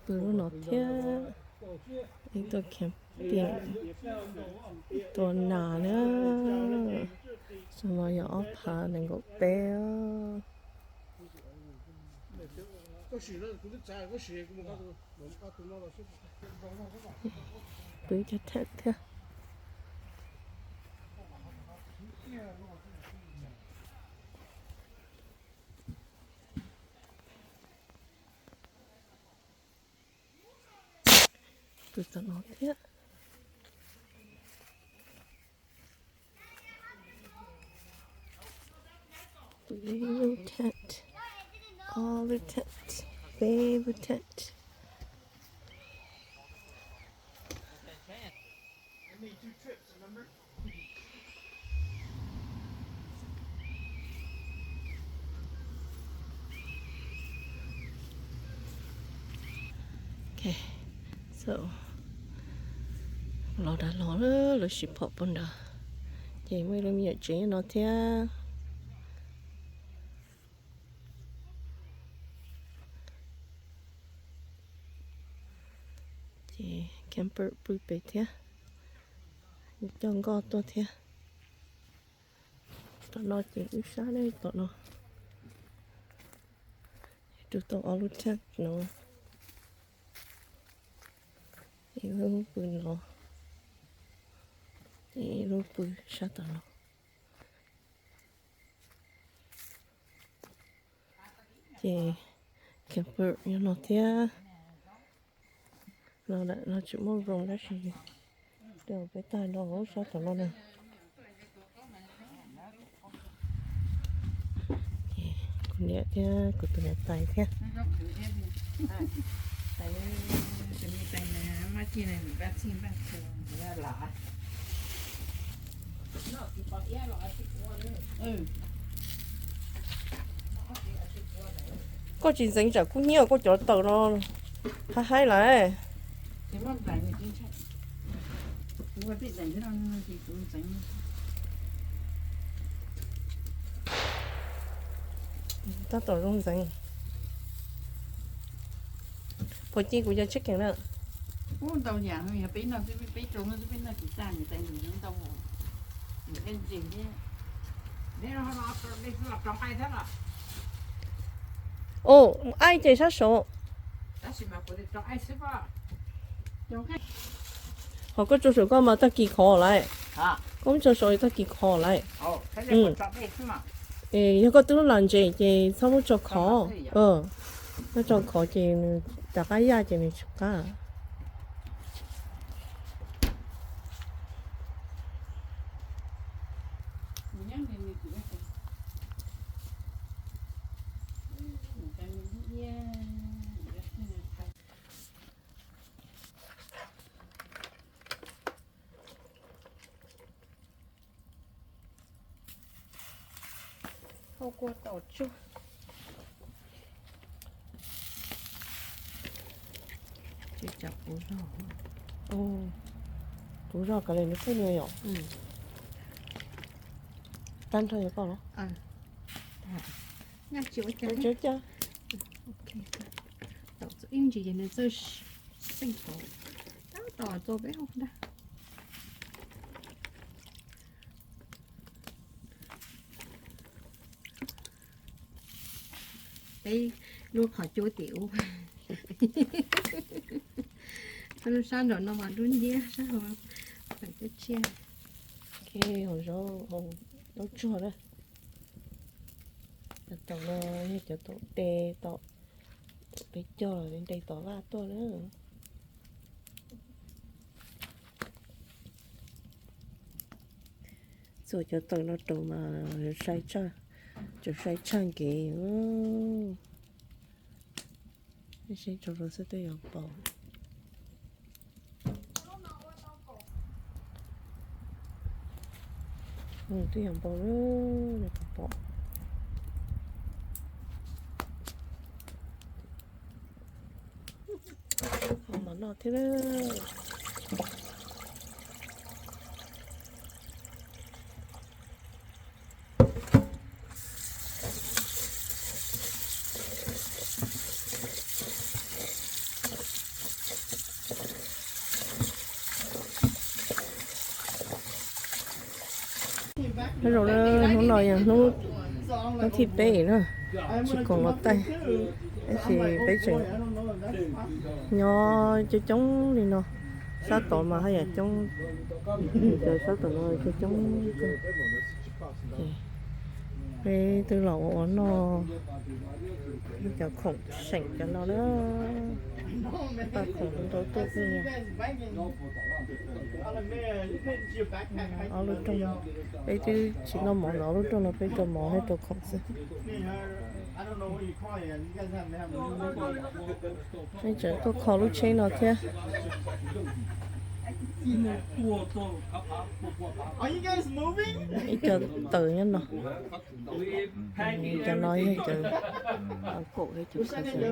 Pw lub no thiab. Ib tug camping, tua nas na. Xyoo no yog ob phav nees nkaum peb. Pw cov thaj thiab. Pw tom no thiab. Pw lub tent, ob lub tent, peb lub tent. Ok, so los dag los lawm, lawv sim phom puag nrad, ces muaj ib lub me nyuam tsev no thiab. Ces camper pw pem thiab, coj nkoj tuaj thiab. Tom no ces wb sab ne, tom no rau tau ob lub tent no, ib lub pw no, ib lub pw sab tom no, ces camper nyob no thiab. No, no tsis muaj room tab sis peb tag no sab tom no na. Kuv niam thiab kuv tus niam tais thiab. Koj tsis ntxeev tsam kub hnyiab koj cov taws no haib haib lawm. Tab tom zoo ntxeev. Puas ci kuv cov chicken na? Ua, aib ces sab saud. Ho koj tso saum koj mas tag kis khov lawm. Koj muab tso saud tag kis khov lawm. Yog koj twb lam ntses ces txhob muab tso khov. Koj tso khov ces nws rov qab yaj ces nws tsis qab. Hau kua tom tsuag. Tsis tsam puv zog. Puv zog kav liam nws pheej nws yom. Tag nrho yog koj los? Tsis ua cas. Tom txog ib ntsis ces nws txawj xeej tod. Tab tom txog peb hauv ntag. Peb lub qhov cub tim ub. Lub sab nraum no mas dub nciab, sab hauv tawm tsiaj tsiaj. Ok, hauv zaub, hauv zaub tsuag na. Cov taum no yog cov taum tes, taum peb cog nres tom vaj tuaj na. Txuas cov taum no rau mas sai tshaj, tseem sai tshaj nkev. Seb tso rau xwb twb yuav npau. Twb yuav npau lawm, nws puas pom. Ho mov noj thiab. Nyob zoo na, hnub no yog hnub, hnub thib peb na, tsis khoom los taij, tab sis peb tseem nyob coob coob li no. Sab tod mas haj yam coob, cov sab tom no coob coob. Peb twb los ua ua noj cov khoom seem cov no na. Paj khoom ntau tuaj xwb. Ob lub rooj, peb twb tsis noj mov no, ob lub rooj no peb rau mov thiab rau khoom xwb. Peb tseem tuaj kho lub tsheb no thiab. Ib co taws nyob no. Cov no yog cov kaum thiab cov xav xav.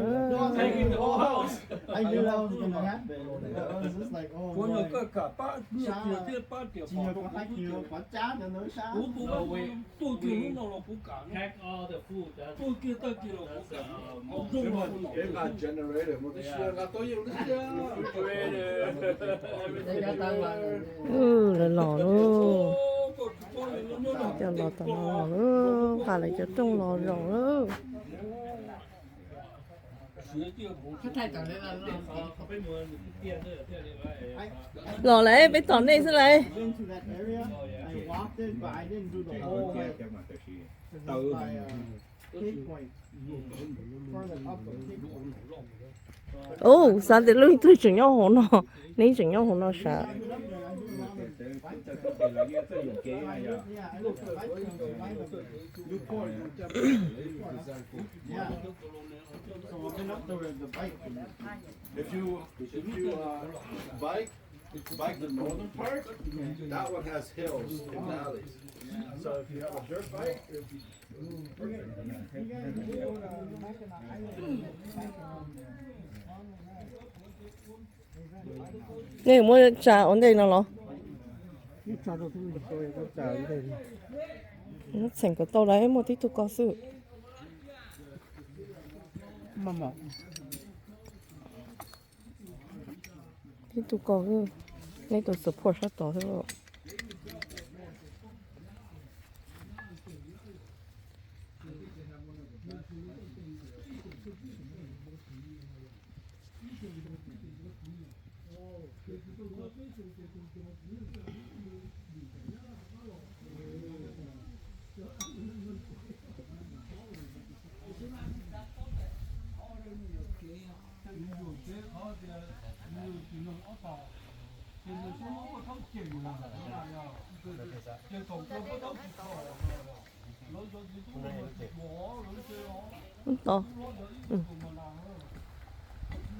Lawv los lauj, cov los tom no los lauj, nqa lawv cov rooj los zaum lauj. Los lawm, peb tos nej xwb lauj. Ub, xav tias lub twg tseem nyob hauv no, neb tseem nyob hauv no sav. If you, if you, uh, bike, bike the northern part, that one has hills and valleys. So if you have a dirt bike, it'll be perfect for that. Nej muab tsa ua ntej no los? Tseem kom tau lawm, muaj tib tug ko xwb. Tib tug ko, neb tus support sab tod xwb.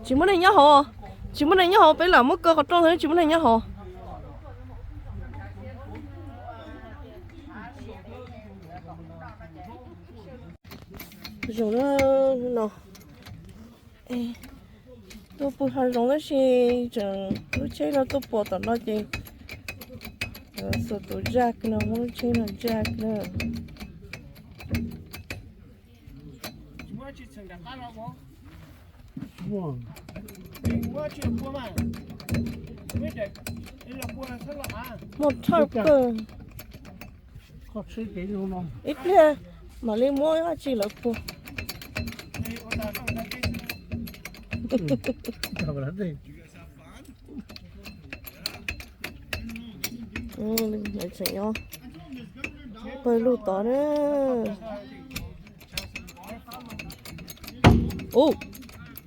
Tsis muaj neeg nyob hauv, tsis muaj neeg nyob hauv, peb lam muab kaw qhov rooj, tsis muaj neeg nyob hauv. Zoo no, tuaj pw hav zoov tab sis tseem lub tsheb no tuaj pom tom no ces xuas tus jack no, muab lub tsheb no jack na. Muaj thawj kawg. Ib pliag mam li muab dab tsi lawv pua. Tseem nyob pawg lug tod na. Ub,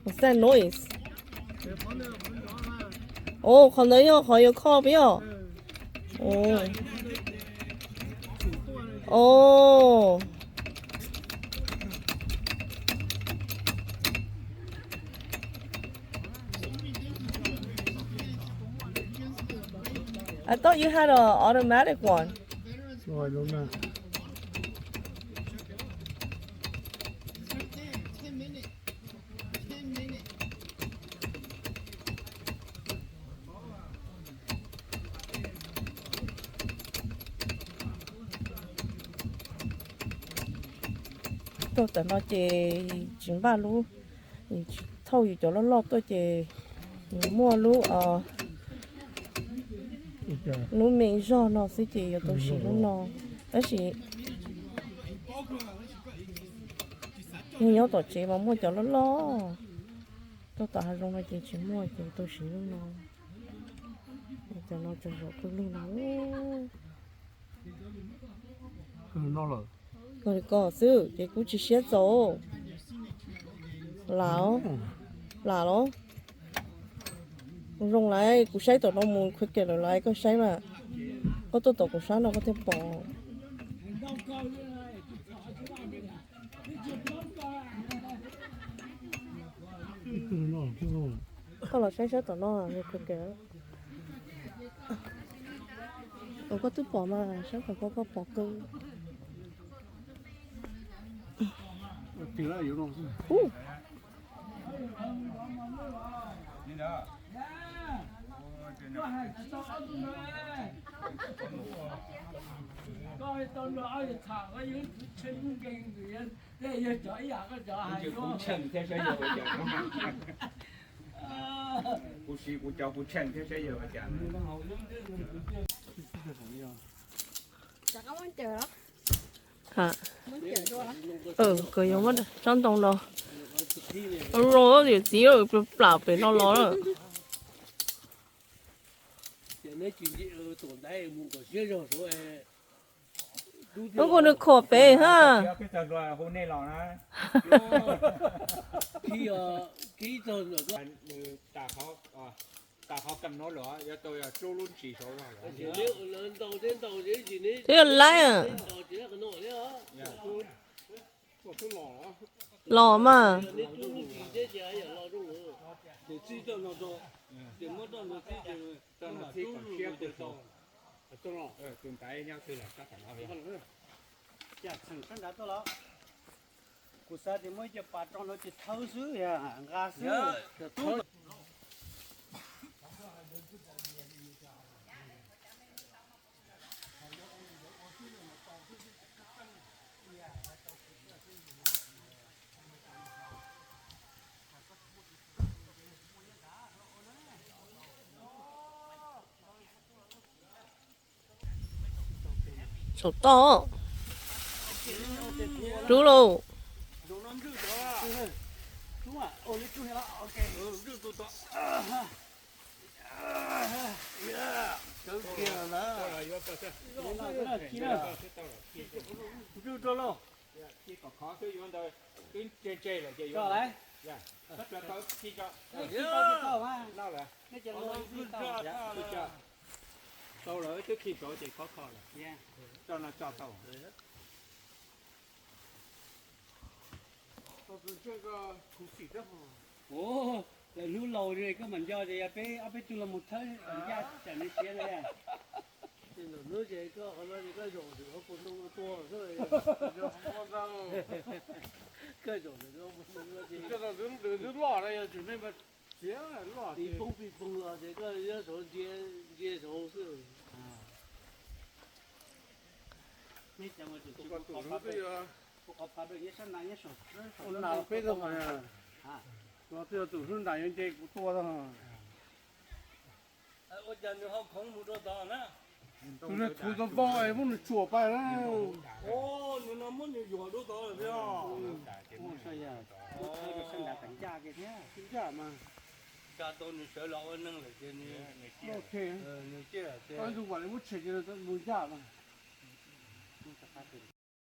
what's that noise? Ub, qhov ntawd yog qhov yuav kho peb os. Ub. I thought you had a automatic one. Tuaj tam no ces tsis npaj lub, tsis thauj yus cov loj loj tuaj ces nws muaj lub, lub me zog no xwb ces yuav tau siv lub no. Tab sis nyob tom tsev mas muaj cov loj loj, tuaj tom hav zoov no ces tsis muaj, ces tau siv lub no. Cov no tsaus zog kawg lug no. Koj xwb ces kuv tsis siab txaus. Lam, lam los zoo lawm, kuv saib tom no mus qhov kev lawm lawm, koj saib mas, koj tuaj tom kuv sab no koj thiaj pom. Koj los saib sab tom no, koj twb pom mas, sab tom koj, koj pom kawg. Kuv siv kuv cov kuv tsheej thiab saib yog ua cas. Koj yuav muab tsob ntoo no zoo, yawm txiv plam pem no los lawm. Ub, kuv nws khuam pem ha. Twb yog laib los mas. Kuv xav tias muab ib co pas rau no ces thawb xwb, nqa xwb. Saum toj. Rub lauj. Tau lawm, twb khi saud ces khov kho lawm. Tso no tso tau. Lawv hnub laus koj mam nco tias yog peb ob peb tug los mus thawb ncaj tsam nws siav na. Pis poob pis poob los ces koj yuav saud ntsia saud xwb. Tus hlub nram yuav nce kuv tua tau. Ua cas nws ho khoov mus dua tod na? Tus niag khuv tod vau es muab nws tsuam pais na. Nws no muab nws yuam dua tod lawm thiab. Ncaj mas. Tsa tau nws sawv los ua neeg lawm ces nws, nws ciaj, nws ciaj. Tus vam li muab tshem ces nws mus ncaj mas.